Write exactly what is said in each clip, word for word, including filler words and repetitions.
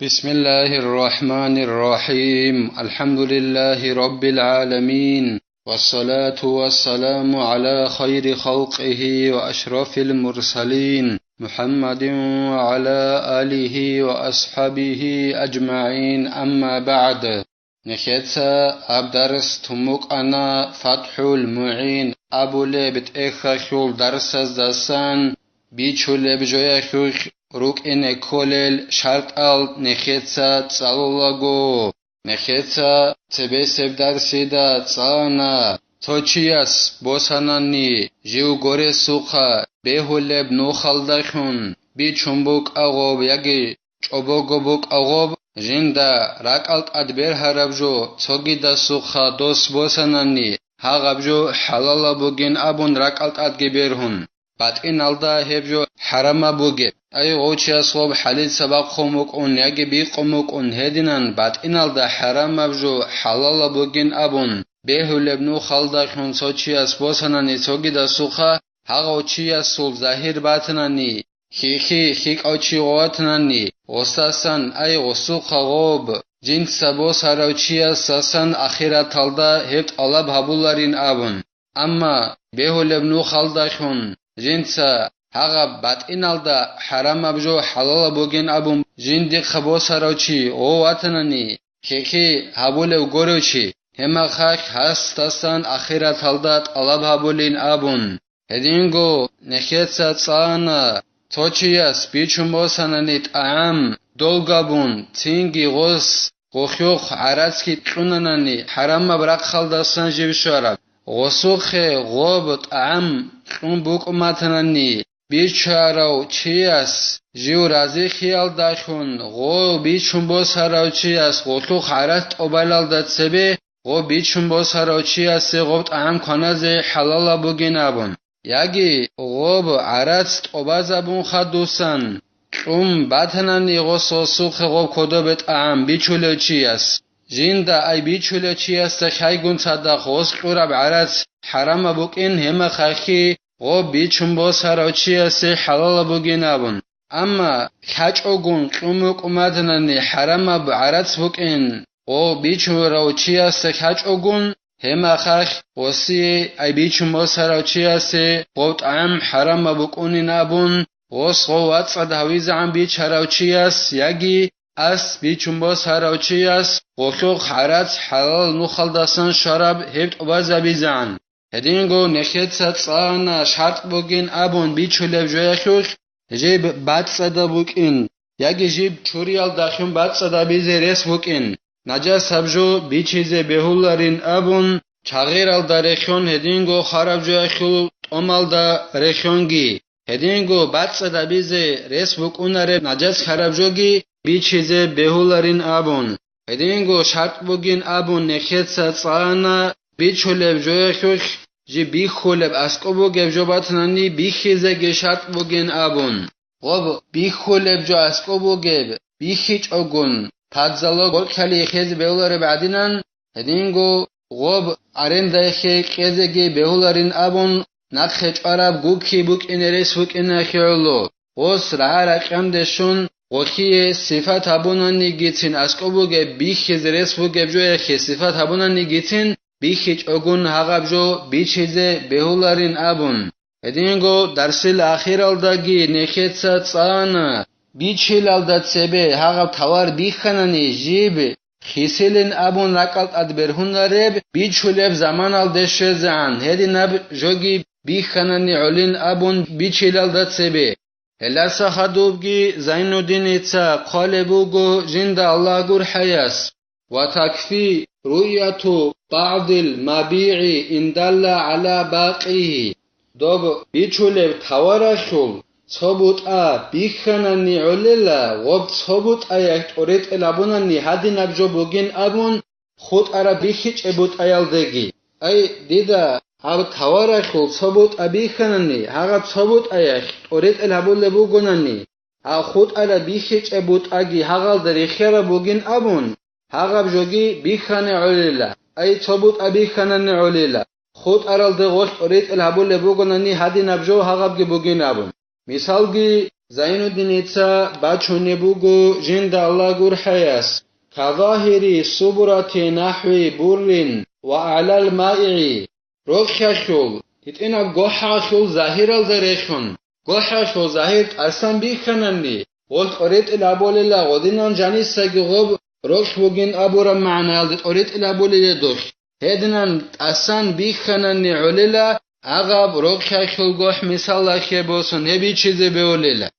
بسم الله الرحمن الرحيم. الحمد لله رب العالمين. والصلاة والسلام على خير خلقه وأشرف المرسلين محمد وعلى آله وأصحابه أجمعين. أما بعد. Нехеца гьаб дарс тумукъана ФатхӀул МугӀин абулеб тӀехьалъул дарсаздасан, бичулеб жоялъулъ рукӀине кколел шартӀал нехеца цӀалулаго. Нехеца цебесеб дарсида цӀана, цо чияс босанани жив горесухъа бегьулеб нухалдалъун бичун букӀа гъоб яги чӀобого букӀа гъоб, жинда ракӀал тӀад бергьараб жо цогидасухъа дос босанани, гьагъаб жо хӀалалаб бугин абун ракӀал тӀадги бергьун, батӀиналда гьеб жо хӀарамаб бугеб. Ай гъов чияс гъоб хӀалица бахъун букӀун яги бикъун букӀун гьединан, батӀиналда хӀарамаб жо хӀалалаб бугин абун бегьулеб нухалдалъун цо чияс босанани цогидасухъа, гьагъав чиясул загьир батанани, хихи, хикӀав чи гъов ватанани, гъосасан, ай гъосухъа гъоб, жинца босарав чиясасан ахираталда гьеб тӀалаб гьабуларин абун. Амма бегьулеб нухалдалъун жинца гьагъаб батӀиналда хӀарамаб жо хӀалалаб бугин абун жиндихъа босарав чи гъов ватанани, хихи гьабулев горев чи, гьемахъахь гьасдасан ахираталда тӀалаб гьабулин абун. Гьединго нехеца цӀана, цо чияс бичун босанани тӀагӀам долгабун, цинги гъос гъохьухъ гӀарацги кьунанани хӀарамаб рахъалдасан жив щвараб, гъосухъе гъоб тӀагӀам кьун букӀуматанани, бичарав чияс жив разихиялдалъун гъов бичун босарав чияс гъолъухъ гӀарац тӀобалалда цебе гъоб бичун босарав чиясе гъоб тӀагӀам кваназе хӀалалаб бугин абун, яги гъоб гӀарац тӀобазабун хадусан кьун батанани гъос гъосухъе гъоб кодобе тӀагӀам бичулев чияс, жинда ай бичулев чиясда хӀайгун цадахъ гъос кьураб гӀарац хӀарамаб букӀин, гьемахъахьги гъоб бичун босарав чиясе хӀалалаб бугин абун. Амма лъачӀогун кьун букӀуматанани хӀарамаб гӀарац букӀин, гъов бичурав чиясда лъачӀогун, гьемахъахь гъосие ай бичун босарав чиясе гъов тӀагӀам хӀарамаб букӀунин абун, гъос гъов вацӀцӀад гьавизегӀан бичарав чияс яги ас бичун босарав чияс гъолъухъ гӀарац хӀалал нухалдасан щвараб гьеб тӀубазабизегӀан. Гьединго нехеца цӀана шартӀ бугин абун бичулеб жоялъулъ, жиб бацӀцӀадаб букӀин, яги жиб чуриялдалъун бацӀцӀадабизе рес букӀин, нажасаб жо бичизе бегьуларин абун, чагъиралда рехьон гьединго хараб жоялъул тӀомалда рехьонги, гьединго бацӀцӀадабизе рес букӀунареб нажас хараб жоги бичизе бегьуларин абун, гьединго шартӀ бугин абун нехеца цӀана, бичулеб жоялъулъ жиб бихьулеб аскӀоб бугеб жо батанани бихьизеги шартӀ бугин абун. Гъоб бихьулеб жо аскӀоб бугеб бихьичӀогун, падзало горкьали хезе бегьулареб гӀадинан, гьединго гъоб арендайхе кьезеги бегьуларин абун, нахъе чӀвараб гукки букӀине рес букӀинахъе гӀоло, гъос рагӀа-ракьанде щун, гъолъие сифат гьабунанигицин аскӀоб бугеб бихьизе рес бугеб жояхъе сифат гьабунанигицин бихьичӀогун гьагъаб жо бичизе бегьуларин абун. Гьединго дарсил ахиралдаги нехеца цӀана, бичилалда цебе гьагъаб товар бихьанани жиб хисилин абун ракӀал тӀад бергьунареб бичулеб заманалде щвезегӀан, гьединаб жоги бихьанани гӀолин абун бичилалда цебе. Гьелдаса хадубги Зайнуддиница хъвалеб буго жинда Аллагь гурхӀаяс: «Ва такфи руяту баъдил мабигӀи ин далла гӀала бакъигьи». Доб бичулеб таваралъул цо бутӀа бихьанани гӀолела, гъоб цо бутӀаялъ тӀоритӀел гьабунани гьадинаб жо бугин абун, хутӀараб бихьичӀеб бутӀаялдеги. Ай, дида гьаб таваралъул цо бутӀа бихьанани, гьагъаб цо бутӀаялъ тӀоритӀел гьабулеб бугонани, гьаб хутӀараб бихьичӀеб бутӀаги гьагъалда рехияраб бугин абун, гьагъаб жоги бихьани гӀолила. Ай, цо бутӀа бихьанани гӀолила, хутӀаралде гъолъ тӀоритӀел гьабулеб бугонани гьадинаб жо гьагъабги бугин абун. Мисалги, Зайнуддиница бачунеб буго жинда Аллагь гурхӀаяс: «Кавагьири субурати нахӀви буррин ва гӀалал маигӀи». Рохьалъул, гьитӀинаб гохӀалъул загьиралда рехун, гохӀалъул загьир тӀасан бихьанани, гъолъ тӀоретӀил абулела гъодинан жанисаги гъоб рохь бугин абураб магӀнаялда тӀоретӀил абулеледухъ. Гьединан тӀасан бихьанани гӀолела, агъаб рохьалъул гохӀ мисалалъе босун гьеб бичизе беулела.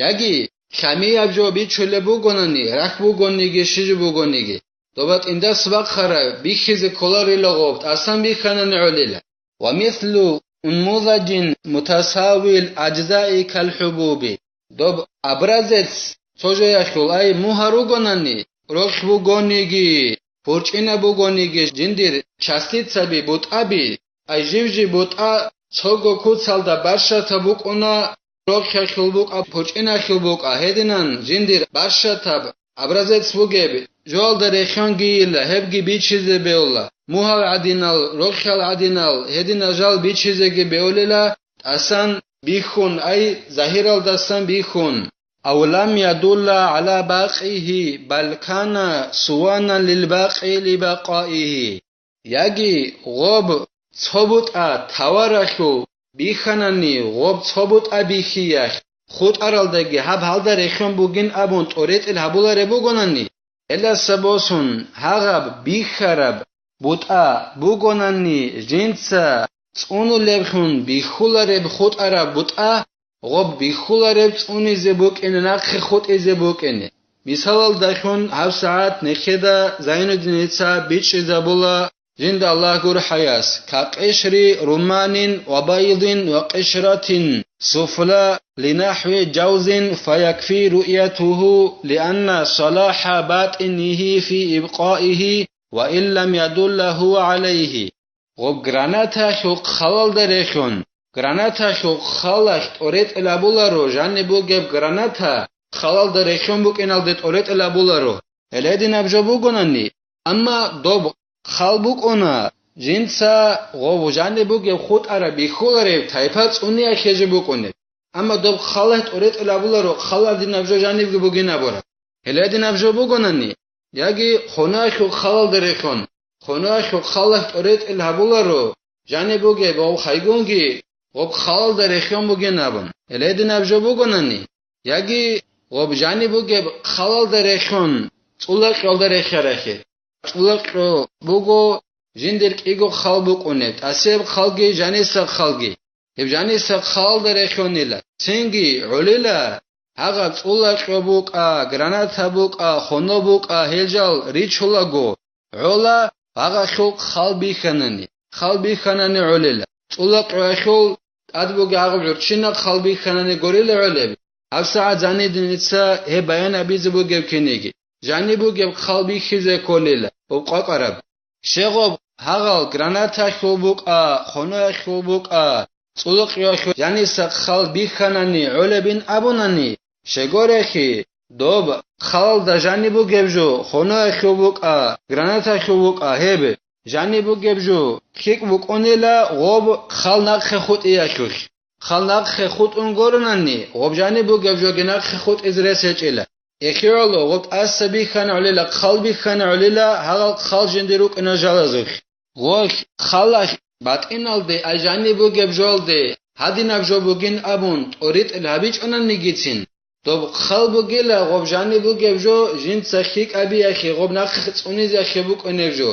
Яги, лъамияб жо бичулеб бугонани, рахь бугониги, щиб жо бугониги, доба тӀинда бахъараб бихьизе кколарила гъоб, тӀасан бихьанани гӀолила. Ва мислу унмузаджин мутасавил аджзаи калхӀубуби. Доб образец цо жоялъул, ай, мугьар ругонани, рохь бугониги, пурчӀинаб бугониги, жиндир частицаби, бутӀаби, ай, жив-жив бутӀа цого куцалда барщатаб букӀуна, рохьалъул букӀа, пурчӀиналъул букӀа, гьединан жиндир барщатаб, образец бугеб жоялда рехунгийила, гьебги бичизе беула, мугьал гӀадинал, рохьал гӀадинал, гьединал жал бичизеги беулела, тӀасан бихьун, ай, загьиралдасан бихьун. Ав лам ядулла гӀала бакъигьи, бал кана суванан лил бакъи ли бакъаигьи. Яги гъоб цо бутӀа таваралъул бихьанани, гъоб цо бутӀа бихьиялъ хутӀаралдаги гьаб гьалда рехун бугин абун тӀоретӀил гьабулареб бугонани, гьелдаса босун гьагъаб бихьараб бутӀа бугонани, жинца цӀунулеблъун бихьулареб хутӀараб бутӀа, гъоб бихьулареб цӀунизе букӀине, нахъе хутӀизе букӀине. Мисалалдалъун, гьабсагӀат нехеда Зайнуддиница бичӀчӀизабула жинда Аллагь гурхӀаяс: «Ка къишри руманин ва байдин ва къишратин суфла линахӀви жавзин фаякфи руъятугьу, лианна салахӀа батӀинигьи фи ибкъаигьи ва ин лам ядулла гьува гӀалайгьи». Гъоб гранаталъул хъалалда рехун, гранаталъул хъалалъ тӀоретӀил абуларо, жаниб бугеб граната хъалалда рехун букӀиналде тӀоретӀил абуларо. Гьеле гьединаб жо бугонани, амма доб хъал букӀуна, жинца гъов жаниб бугеб хутӀараб бихьулареб тайпа цӀуниялъе жо букӀунеб. Амма доб хъалалъ тӀоретӀил абуларо, хъалалъ гьединаб жо жанибги бугин абураб. Гьеле гьединаб жо бугонани, яги хонахьул хъалалда рехун, хонахьул хъалалъ тӀоретӀил гьабуларо, жаниб бугеб гъов хайгунги гъоб хъалалда рехун бугин абун. Гьеле гьединаб жо бугонани, яги гъоб жаниб бугеб хъалалда рехун, цӀула кьолда рехарахъе. ЦӀула кьо буго жиндир кӀиго хъал букӀунеб, тӀасияб хъалги, жаниса хъалги. Гьеб жаниса хъалда рехунила, цинги гӀолила, гьагъаб цӀула кьо букӀа, граната букӀа, хоно букӀа, гьел жал ричулаго, гӀола, гьагъалъул хъал бихьанани, хъал бихьанани гӀолила. ЦӀула кьоялъул тӀад бугеб гьагъаб гӀурччинаб хъал бихьанани гурила гӀолеб. ГьабсагӀат Зайнуддиница гьеб баян абизе бугеб кинеги, жаниб бугеб хъал бихьизе кколила, гьеб къвакӀараб. Щегъоб гьагъал гранаталъул букӀа, хоноялъул букӀа, цӀулукъиялъул жаниса хъал бихьанани гӀолебин абунани, щегорехи, доб хъалалда жаниб бугеб жо, хоноялъул букӀа, гранаталъул букӀа, гьеб жаниб бугеб жо, лъикӀ букӀунела гъоб хъал нахъе хутӀиялъулъ. Хъал нахъе хутӀун гуронани, гъоб жаниб бугеб жоги нахъе хутӀизе рес гьечӀила. Эхиялъул гъоб тӀаса бихьана гӀолила, хъал бихьана гӀолила, гьагъал хъал жинде рукӀина жалазухъ. Гъолъ хъалалъ батӀиналде ай жаниб бугеб жоялде гьадинаб жо бугин абун тӀоритӀил гьабичӀонанигицин, доб хъал бугила гъоб жаниб бугеб жо жинца лъикӀабиялъе, гъоб нахъе цӀунизеялъе букӀунеб жо.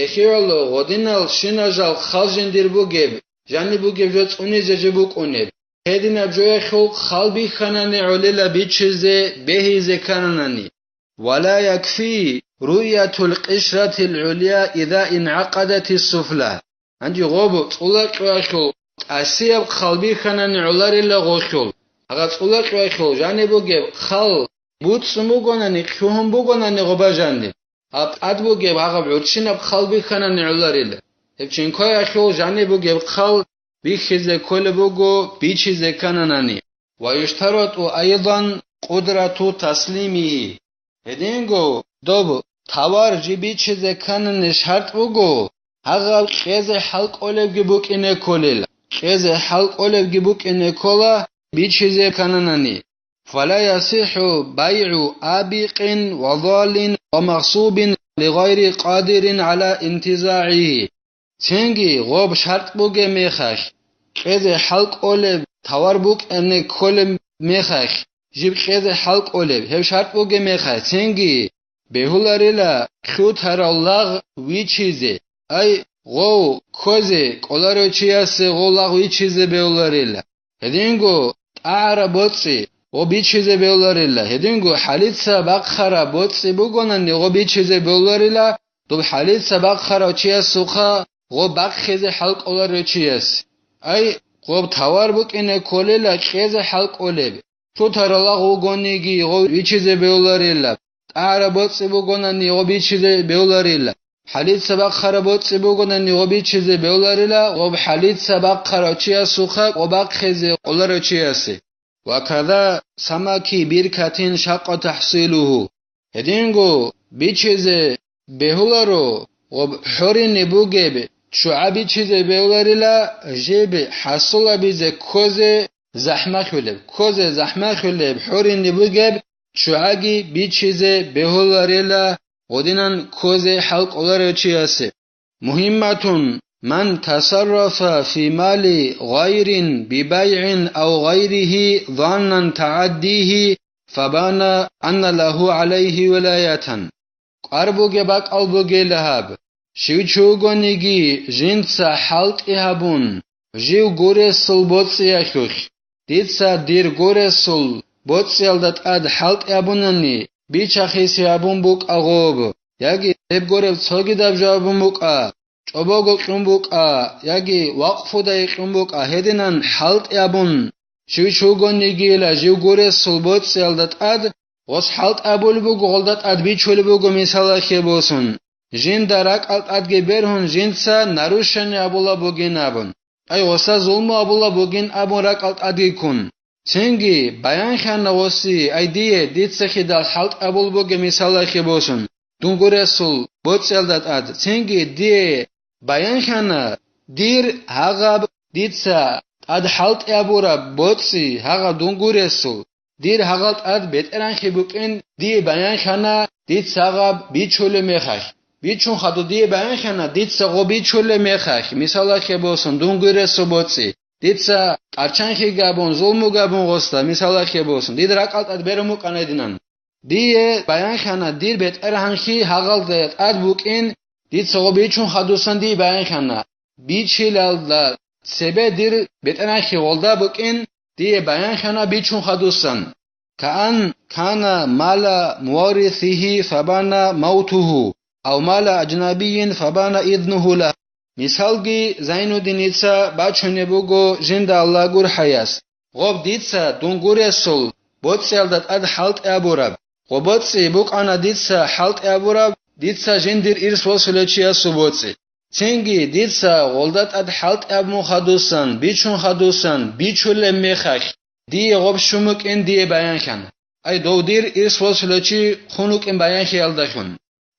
Эхиялъул гъодинал щинал жал хъал жиндир бугеб, жаниб бугеб жо цӀунизе жо букӀунеб. Гьединаб жоялъул хъал бихьанани гӀолила бичизе, бегьизе ккананани. Ва ла якфи руъятул къишратил гӀулия иза ингӀакъадатис суфла. Гьанже гъоб цӀулакьуялъул тӀасияб хъал бихьанани гӀоларила гъолъул. Гьагъа цӀулакьуялъул жаниб бугеб хъал буцӀцӀун бугонани, лъугьун бугонани гъоба жаниб. Гьаб тӀад бугеб гьагъаб гӀурччинаб хъал бихьанани гӀоларила. Гьеб чинкоялъул жаниб бугеб хъал бихьизе кколеб буго, бичизе ккананани. Ва юштарату айдан къудрату таслимигьи. Гьединго доб тавар жиб бичизе кканани шартӀ буго, гьагъаб кьезе хӀал кӀолебги букӀине кколел. Кьезе хӀал кӀолебги букӀине ккола бичизе ккананани. فلا يصح بيع آبق وضال ومغصوب لغير قادر على انتزاعه. Цинги гъоб шартӀ бугеб мехалъ, кьезе хӀал кӀолеб товар букӀине кколеб мехалъ, жиб кьезе хӀал кӀолеб, гьеб шартӀ бугеб мехалъ, цинги бегьуларила лъутарав лагъ вичизе, ай, гъов ккозе кӀоларев чиясе гъов лагъ вичизе бегьуларила. Гьединго тӀагӀараб боцӀи гъо бичизе бегьуларила, гьединго хӀалица бахъараб боцӀи бугонани гъо бичизе бегьуларила, доб хӀалица бахъарав чиясухъа гъо бахъизе хӀал кӀоларев чияс. Ай, гъоб товар букӀине кколила кьезе хӀал кӀолеб, лъутарав лагъ вугониги гъо вичизе бегьуларила, тӀагӀараб боцӀи бугонани гъо бичизе бегьуларила, хӀалица бахъараб боцӀи бугонани гъо бичизе бегьуларила, гъоб хӀалица бахъарав чиясухъа гъо бахъизе кӀоларев чиясе. وكذا سمك بركة شق تحصيله. Гьединго бичизе бегьуларо, гъоб хӀорине бугеб ччугӀа бичизе бегьуларила, жиб хӀасулабизе ккозе захӀмахьулеб, ккозе захӀмахьулеб хӀорине бугеб ччугӀаги бичизе бегьуларила, гъодинан ккозе хӀал кӀоларев чиясе. مهمة: من تصرف في مال غير ببيع أو غيره ظانا تعديه فبان أن له عليه ولاية. КӀвар бугеб бакӀал бугела гьаб. Щив чи вугониги жинца хӀалтӀи гьабун, жив гуресул боцӀиялъулъ, дица дир гуресул боцӀиялда тӀад хӀалтӀи гьабунани, бичахисе гьабун букӀа гъоб, яги гьеб гуреб цогидаб жо гьабун букӀа, чӀобого кьун букӀа, яги вакъфудае кьун букӀа, гьединан хӀалтӀи гьабун, щив чи вугонигила жив гуресул боцӀиялда тӀад, гъос хӀалтӀи гьабулеб буго, гъолда тӀад бичулеб буго, мисалалъе босун, жинда ракӀал тӀадги бергьун жинца нарушение гьабулаб бугин абун, ай, гъоса зулму гьабулаб бугин абун ракӀал тӀадги ккун. Цинги баянхьана гъоси, ай, дие, дица хидал хӀалтӀи гьабулеб бугеб, мисалалъе босун, дун гуресул боцӀиялда тӀад. Цинги дие баянхьана дир гьагъаб дица тӀад хӀалтӀи гьабураб боцӀи гьагъаб дун гуресул. Дир гьагъал тӀад бетӀергьанлъи букӀин дие баянхьана дица гъаб бичулеб мехалъ. Бичун хадуб дие баянхьана дица гъо бичулеб мехалъ, мисалалъе босун, дун гуресул боцӀи. Дица къарчанлъи гьабун, зулму гьабун гъосда, мисалалъе босун, дида ракӀал тӀад берун букӀана гьединан. Дие баянхьана дир бетӀергьанлъи гьагъалда тӀад букӀин, дица гъо бичун хадусан дие баянхьана. Бичилалда цебе дир бетӀергьанлъи гъолда букӀин, дие баянхьана бичун хадусан. كأن كان مال مورثه فبان موته، أو مال أجنبي فبان إذنه له. Мисалги, Зайнудиница бачунеб буго жинда Аллагь гурхӀаяс. Гъоб дица дун гуресул боцӀиялда тӀад хӀалтӀи гьабураб. Гъо боцӀи букӀана дица хӀалтӀи гьабураб, дица жиндир ирс босулев чиясул боцӀи. Цинги дица гъолда тӀад хӀалтӀи гьабун хадусан, бичун хадусан, бичулеб мехалъ, дие гъоб щун букӀин дие баянхьана. Ай, дов дир ирс босулев чи хун вукӀин баянхьиялдалъун.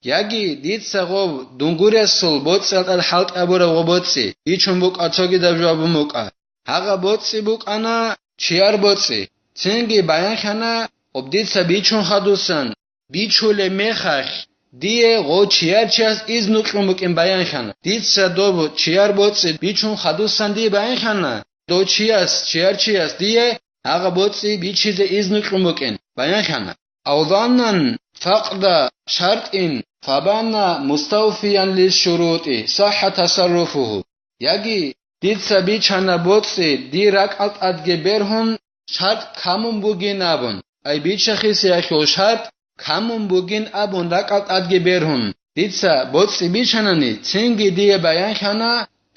Яги дица гъоб дун гуресул боцӀиялда тӀад хӀалтӀи гьабураб гъо боцӀи, бичун букӀа цогидаб жо гьабун букӀа. Гьагъа боцӀи букӀана чияр боцӀи. Цинги баянхьана гъоб дица бичун хадусан, бичулеб мехалъ, дие гъо чияр чияс изну кьун букӀин баянхьана. Дица доб чияр боцӀи бичун хадусан дие баянхьана, дов чияс, чияр чияс дие гьагъа боцӀи бичизе изну кьун букӀин баянхьана. أو ظانا فقد شرط فبان مستوفيا للشروط صح تصرفه. Яги дица бичана боцӀи дир ракӀал тӀадги бергьун, шартӀ камун бугин абун, ай, бичахисеялъул шартӀ камун бугин абун ракӀал тӀадги бергьун, дица боцӀи бичанани, цинги дие баянхьана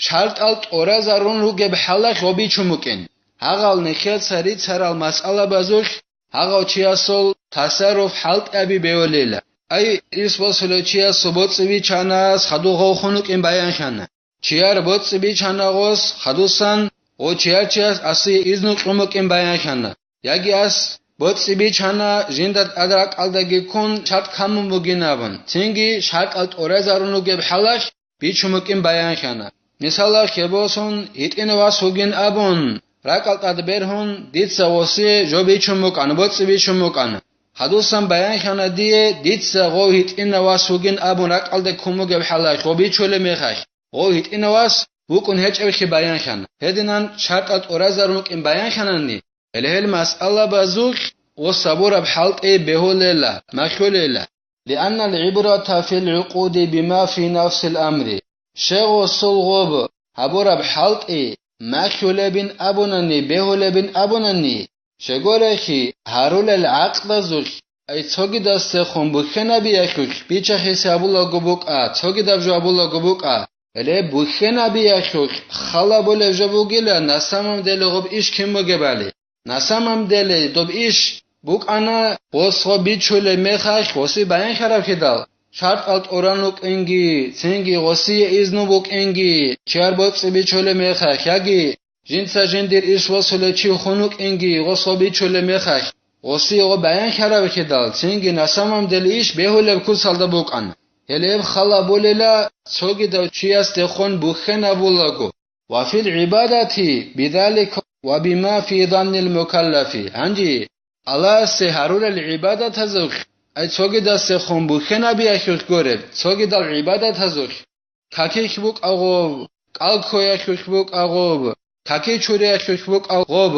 шартӀал тӀуразарун ругеб хӀалалъ гъо бичун букӀин. Гьагъал нехеца рицарал масъалабазулъ гьагъав чиясул тасарруф хӀалтӀаби бевалила. Ай, ирс босулев чиясул боцӀи бичанас хадув гъов хун вукӀин баянхьана. Чияр боцӀи бичана гъос хадусан, гъо чияр чияс асие изну кьун букӀин баянхьана. Яги ас боцӀи бичана жинда тӀад ракӀалдаги ккун шартӀ камун бугин абун, цинги шартӀал тӀуразарун ругеб хӀалалъ бичун букӀин баянхьана. Мисалалъе босун, гьитӀинав вас вугин абун, ракӀал тӀад бергьун, дица гъосие жо бичун букӀана, боцӀи бичун букӀана. Хадусан баянхана дие, дица гъов гьитӀинав вас вугин абун ракӀалде ккун бугеб хӀалалъ гъов бичулеб мехалъ, гъов гьитӀинав вас вукӀун гьечӀебхъи баянхана. Гьединан шартӀал тӀуразарун вукӀин баянханани, гьеле гьел масъалабазухъ гъос гьабураб хӀалтӀи бегьулела, махьулела. لأن العبرة في العقود بما في نفس الأمر. Щай гъосул гъоб гьабураб хӀалтӀи махьулебин абунани, бегьулебин абунани, щегорехи, гьарулел гӀакъдазухъ, ай цогидасдехун бухьенабиялъухъ бичахисе абулаго букӀа, цогидаб жо абулаго букӀа, гьеле бухьенабиялъухъ хал гьабулеб жо бугила, на самом деле гъоб иш кин бугебали. На самом деле доб иш букӀана гъос гъоб бичулеб мехалъ гъосие баянхарабхъидал, шартӀал тӀуран рукӀинги, цинги гъосие изну букӀинги, чияр боцӀи бичулеб мехалъ, яги жинца жиндир иш босулев чи хун вукӀинги, гъос гъоб бичулеб мехалъ, гъосие гъоб баянхарабхъидал, цинги на самом деле иш бегьулеб куцалда букӀана. Гьеле гьеб хал гьабулела, цогидав чиясдехун бухьен абулаго. وفي العبادة بذلك وبما في ظن المكلف. Гьанже Аллагьасе гьарулел гӀибадатазухъ, ай цогидасехун бухьенабиялъухъ гуреб, цогидал гӀибадатазухъ, какилъ букӀа гъоб, кӀалккоялъухъ букӀа гъоб, каки чуриялъухъ букӀа гъоб,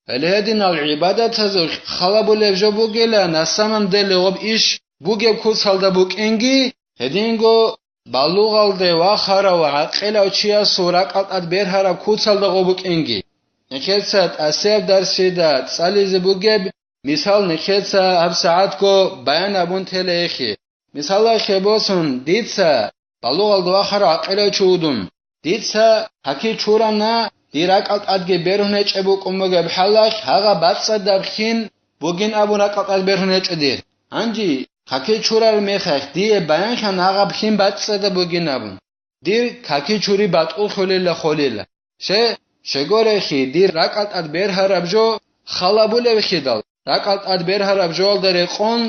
гьеле гьединал гӀибадатазухъ хал гьабулеб жо бугила, на самом деле гъоб иш бугеб куцалда букӀинги, гьединго балугъалде вахарав гӀакъилав чиясул ракӀал тӀад бергьараб куцалда гъоб букӀинги. Нехеца тӀасияб дарсида цӀализе бугеб мисал нехеца гьабсагӀатго баян гьабун тела эхи. Мисалалъе босун, дица балугъалда вахарав гӀакъилав чи вугин. Дица каки чурана, дир ракӀал тӀадги бергьун гьечӀеб букӀун бугеб хӀалалъ, гьагъаб бацӀцӀадаб хин бугин абун ракӀал тӀад бергьун гьечӀо дир. Гьанже каки чурараб мехалъ дие баянхъан гьагъаб хин бацӀцӀадаб бугин абун. Дир каки чури батӀуллъулила холила. Щай, щегорехи, дир ракӀал тӀад бергьараб жо хал гьабулебхъидал, ракӀал тӀад бергьараб жоялда рекъон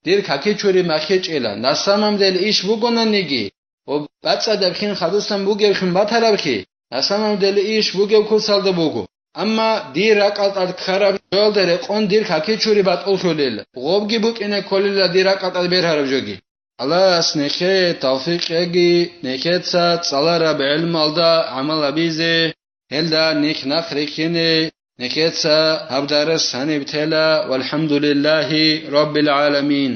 дир каки чури махьичӀила. На самом деле иш бугонаниги, ва бацӀцӀадаб хин хадусан бугебхъин батарабхъи, на самом деле иш бугеб куцалда буго. Амма дир ракӀал тӀад ккараб жоялда рекъон дир каки чури батӀуллъулел, гъобги букӀине кколила дир ракӀал тӀад бергьараб жоги. Аллагьас нехее тавфикъ кьеги, нехеца цӀалараб гӀелмалда гӀамал гьабизе, гьелда нихъ нахъ рихьине, нехеца гьаб дарс гьаниб тела, валхӀамдулиллагьи раббил гӀаламин.